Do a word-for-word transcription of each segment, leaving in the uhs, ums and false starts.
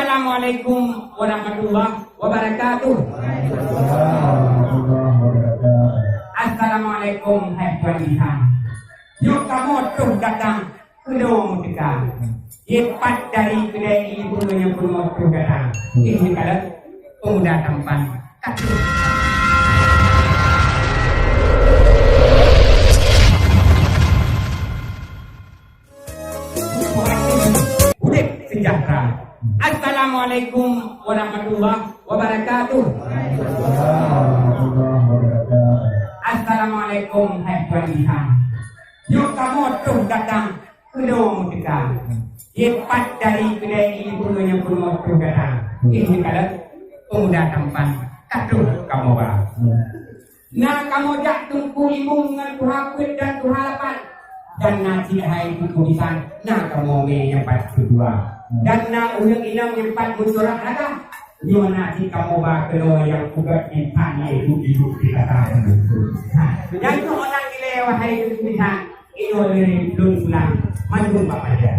Assalamualaikum warahmatullahi wabarakatuh. Assalamualaikum, hai tuan bisan. Nyoe kamoe troh datang keunoe meuteuka. Dipat dari keudai ibu nyang peunoh troh datang. Ini kalau pemuda tampan. Ka troh. Udép sejahtera. Assalamualaikum warahmatullahi wabarakatuh. Assalamualaikum, hai tuan bisan. Nyoe kamoe troh datang keunoe meuteuka. Dipat dari keudai ibu nyang peunoh troh datang. Ini kalau pemuda tampan. Ka troh kamoe ba. Na kamoe jak Teungku Imum ngon tuha peuet dan tuha lapan. Dan na cit hai Teungku Bisan, na kamoe mè nyang pat keudua. Dan na ureueng inong nyang pat meusurat raga. Nyoe na cit kamoe ba keunoe nyang peugöt intan, yaitu ibu Pitata. Ha, nyan nyoe ureueng ilèe, wahai Teungku Bisan. Inoe lé lôn pulang, mandum bak pajak.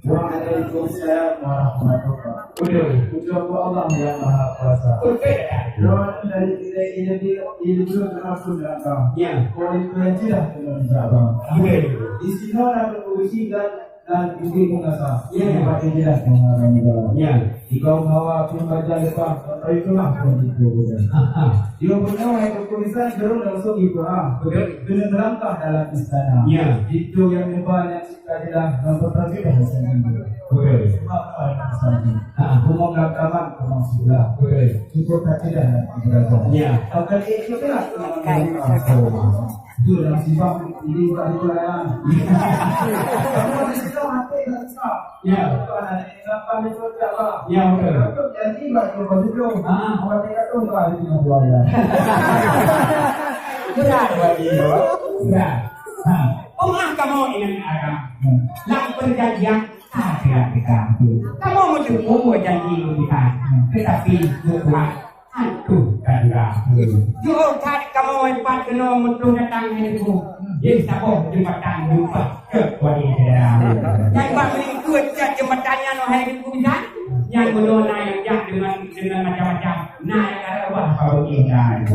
Waalaikumsalam warahmatullahi wabarakatuh. Betul. Puja bak Allah yang Maha Kuasa. Betul, ya. Lôn dari Bidai Ilmu, Ilmu Terasun Rangka. Ya. Oleh Tuan Jilah Tuan Sabah. Betul. Di sini ada berfungsi dan, dan bukti pengasah. Ya. Dapat Jilah Tuan Sabah. Ya. Di kaum hawa pun baca lepas, sampai itulah pun itu. Ha, ha. Dia punya ayat tulisan terus langsung itu, ha. Betul. Kena melangkah dalam istana. Ya. Itu yang membuat yang suka jelas dan berpraktik bahasa Indonesia. Betul. Sebab apa yang pesan ini? Ha. Umum dan kawan kemang sebelah. Betul. Cukup tak jelas dan berasa. Ya. Akan itu jelas. Itu dalam sifat ini tak diperlayan. Kamu di situ hati tak suka. Ya. Ya, betul. Ah. Berat bagi dia. Berat. Ha. Peugah kamoe inong agam. Hmm. Lam perjanjian ka teuka. Kamoe meuteupeu janji ngon Tuhan. Tetapi Tuhan Aduh, tanda. Jeuet that kamoe pat keunoe meutroh datang hai Teungku. Di saboh jeumbatan jumpa keu wali syedara. Nyang bak meulingkeue cot jeumbatan nyan, wahai Teungku Bisan, nyan meunoe na nyang jak deungon, deungon macam-macam. Na nyang areuwah pabeuki dan.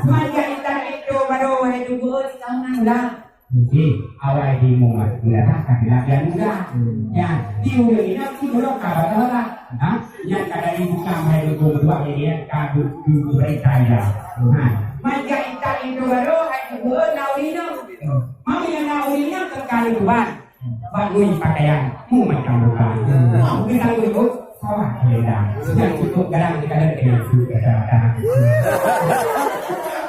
Manja intat linto barô, wahai Teungku, oi, kamoe na. Oke, awai di mumat, mula ka kena pian muda. Hmm. Ya, di ulu ini aku belum kabar kabar. Ha? Yang kada dibuka mai dukung dua ini ya, kabut tu berita ya. Hmm. Ha. Manja intat linto barô, ai kubur na urina. Hmm. Mami yang na urina kekali tuan. Bak ngui pakaian, mu macam bukan. Hmm. Mau kita ikut, sawah selendang. Yang cukup garang di kanan dengan su kacamata.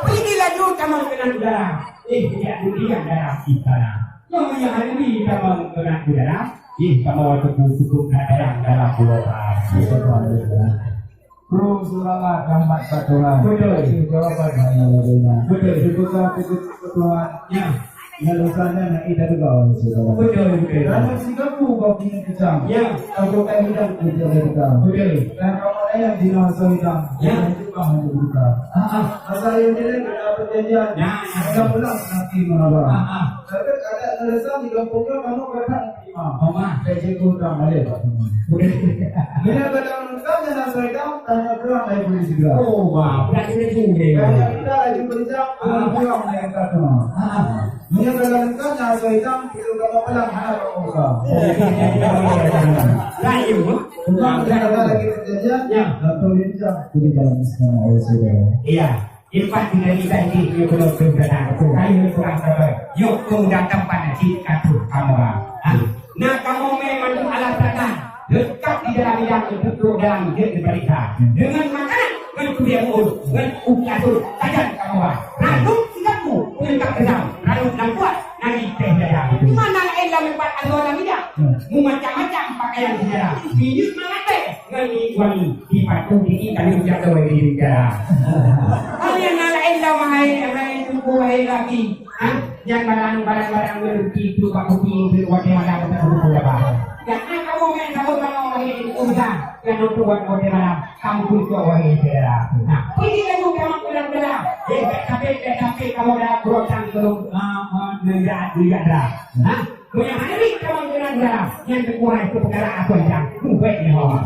Pergi laju kamu dengan udara. Eh, tidak demikian dalam istana. Yang punya hari ini kamu kena udara. Eh, kamu cukup-cukup nak dalam dalam pulau. Kru semangat rahmat bak Tuhan. Betul. Itu jawaban hanya darinya. Betul. Dibuka pintu Tuhan. Ya. Lalu sana nak kita juga orang saudara. Betul, betul. Dalam sigapu kau kini kejam. Ya. Kau bukan hidup kita. Betul. Dan kamu ayam di masa hitam. Ya. Dan itu kau hanya buka. Ah, ah. Masa yang jelek kita perjanjian. Ya, ya. Kita pulang nanti menawar. Ah, ah. Tapi ada alasan di kampungnya kamu kata Oma, saya cek tu tak balik. Bila kata lengkap, jangan saya tahu, tanya kurang dari polisi juga. Oh, wah, budak kita sini. Kalau kita lagi berjam, ah, kurang dari kata. Ah. Bila kata lengkap, jangan saya tahu, kita udah mau pulang, mana kau buka? Lain, bukan kita lagi berjanjian, ya. Atau berjam, kita dalam istana Allah Subhanahu. Iya. Ipat tinggal kita ini, dia belum, belum datang. Kayu kurang sabar. Yuk, pemuda tampan cit katuh kamoe ba. Ha. Na kamoe mè mandum alat peraga lengkap di dalam bidang untuk trok dalam hidup diperiksa. Dengan makanan, dengan kudiah mu'un, dengan uki asur, sajan kamoe ba. Ranub sigapu, pelengkap keudam, ranub lam kuat, nanggi teh dada. Di mana laén lam empat atau lam ida? Memacam-macam pakaian sejarah. Pinjut mangat teh, ngon minyeuk wangi. Di patu di kami ucap tu bagi diri kita. Kami yang nak lain dah mahai, mahai tunggu, wahai laki. Ha? Yang barang, barang-barang berhenti tu, Pak Bupati, untuk wakil malam, untuk buku apa. Yang nak kamu main sama-sama, wahai tunggu kita. Yang untuk buat wakil malam, kamu pun tu, wahai saudara. Nah, pergi lalu kamu pulang-pulang. Eh, tak sampai, tak sampai kamu dalam berurusan belum, ah, ah, menjadi, menjadi. Nah, Meunyoe hana jeuet tamong keunan dara, nyan teukuai keu peukara asoe jang. Bubek nyoe.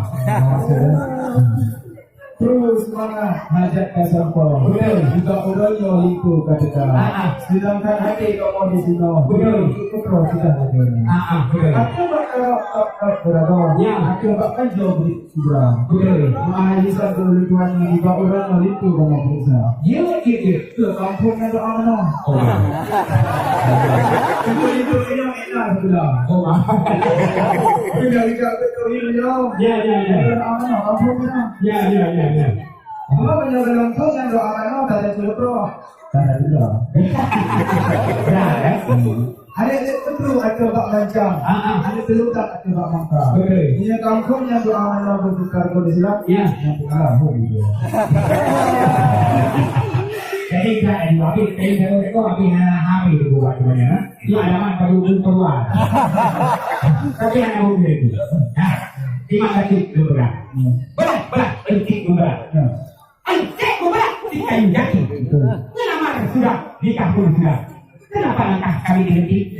Terus semangat, hajat ka sampoe. Betul. Juga ureueng nyoe linto ka teuka. Ah, ah. Sedangkan até kamoe di sinoe. Betul. Putroe sudah ada. Ah, ah, betul. Até bak karap, kap, kap, beuragam. Ya. Até bak kanjo beurit. Betul. Meu'ah Isa keu ulôn tuan nyoe nibak ureueng ngon linto kamoe peuriksa. Ya, ya, ya. Keu kampung nyan doa meunoe. Oh. Keu linto nyoe enak sebelah. Oh. Keu dari kat betul nyoe. Ya, ya, ya. Doa meunoe, kampung nyan. Ya, ya, ya, ya. Apa meunyoe geulangkong nyan doa meunoe, tak ada celup roh. Karena juga. Nah, kan? Ada yang perlu atau bak mancang. Ah, ah. Ada perlu tak atau bak mangka. Betul. Ini kampung yang doa mana bertukar kode silam. Ya. Yang pengarah pun juga. Jadi, tak ada habis, tapi saya kau habis, ah, habis tu buat semuanya, kan? Ini alamat baru pun keluar. Tapi anak muda itu. Nah, terima kasih, keluarga. Hmm. Belah, belah, penting keluarga. Hmm. Encik mubarak di kayu jati. Betul. Ngelamar sudah, nikah pun sudah. Kenapa langkah kami dihenti?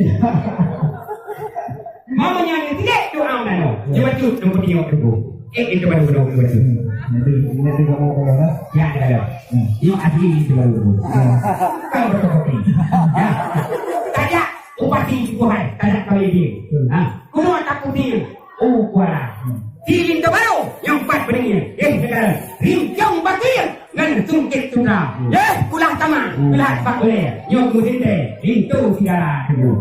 Mamanya ni tidak doa nano. Ya. Cuba tu, cuba tengok dulu. Eh, itu baru, baru, baru. Nanti, nanti kamu kalau dah. Ya, ada, ada. Hmm. Yang asli itu baru, baru. Ya. Kalau betul, betul. Ya. Tajak, upati, buhai. Tajak kali dia. Betul. Ha. Kuno tak putih. Oh, kuala. Di linto barô nyang pat beuneueng, eh, segala rincong bakir ngon sungkét sutra. Eh, pulah tamah, pulah bak ulèe, nyoe meusintèe, linto sigala teungku.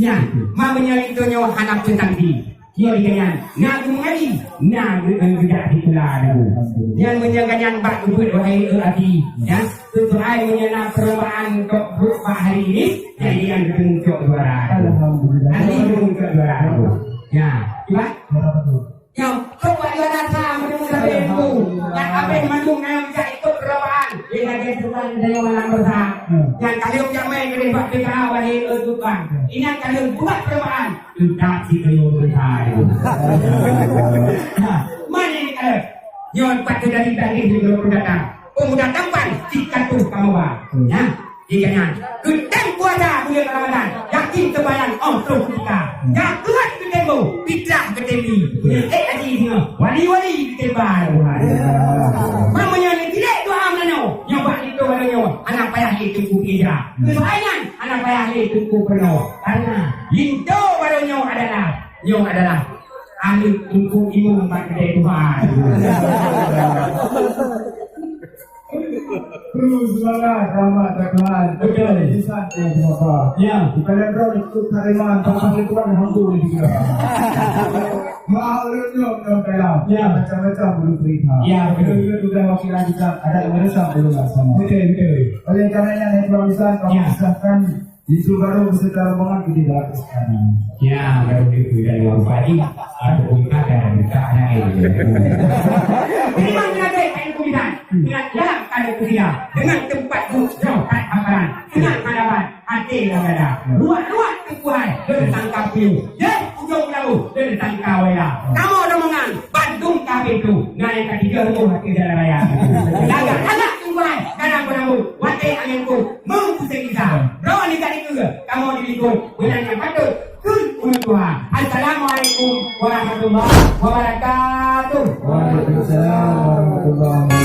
Nyan, ma meunyoe linto nyoe hana peusangsi. Nyoe di nyan, na geumeungaji, na geu-, eh, geujak sikula teungku. Nyan meunyoe ganyan bak geubeuet wahai, eh, até, ya. Sesuai meunyoe na perlombaan kok buet bak hari ini, jadi nyang geuteumu cok juara. Alhamdulillah. Hari ini geuteumu cok juara. Ya, cuba. Nyang cok bak juara sa meunyoe sabe tu. Nyang abéh mandum nyang jak ikot perlombaan. Di lagèe tuan dari malam besar. Hmm. Nyang kalian jamai dari bak P K A bagi ikot tukang. Ini yang kalian buat perlombaan. Tetap di kalian besar. Nah, mana ini kalian? Nyoe pat dari tadi di Guru Pendatang. Pemuda tampan di kantor kamoe ba. Hmm. Ya, di nyan. Geutém puasa bulan Ramadan, yakin sembahyang oh troh ketika. Hmm. Dak kuat geutém bu, fitrah geutém li. Hmm. Eh, aji singoh, wali-wali geutém ba. Ya. Mamanya ni tidak doa mano, nyoba itu ada nyoba, anak payah itu ku ija. Hmm. Kesayangan, anak payah itu ku pernah. Karena linto baru nyoe adalah, nyoe adalah aneuk teungku imum bak keudè Tuhan. Terus semangat, rahmat Tuhan. Betul. Insan yang berapa. Ya. Bukan yang berapa, itu tariman, tentang lingkungan yang mampu di sini. Maaf, ulun nyom, nyom dalam. Ya. Macam-macam belum cerita. Ya, betul. Itu sudah wakil lanjutan, ada yang meresap belum laksana. Betul, betul. Oleh karenanya, Tuan Insan, kami, ya, pisahkan Linto barô beserta rombongan keu di dalam istana. Ya, baru itu dari luar bupati ataupun kadang dekat anak ini. Terima kasih, Pak Ibu Bidan. Dengan jalan kami kuliah, dengan tempat duduk jauh kat hamparan. Senang hadapan, hati yang ada. Ruat-ruat tubuh hai, bersangka piu. Deh, ujong laut, bersangka wela. Kamu rombongan, Bandung ka pintu, na nyang ka tiga rumoh ateueh jalan raya. Lagak anak tumbai, kadang beurambut, watèe angén pun, meupuseng gisa. Droeneuh ka dikeue, kamoe di likot, meunan nyang patôt keu ulôn tuha. Assalamualaikum warahmatullahi wabarakatuh. Waalaikumsalam warahmatullahi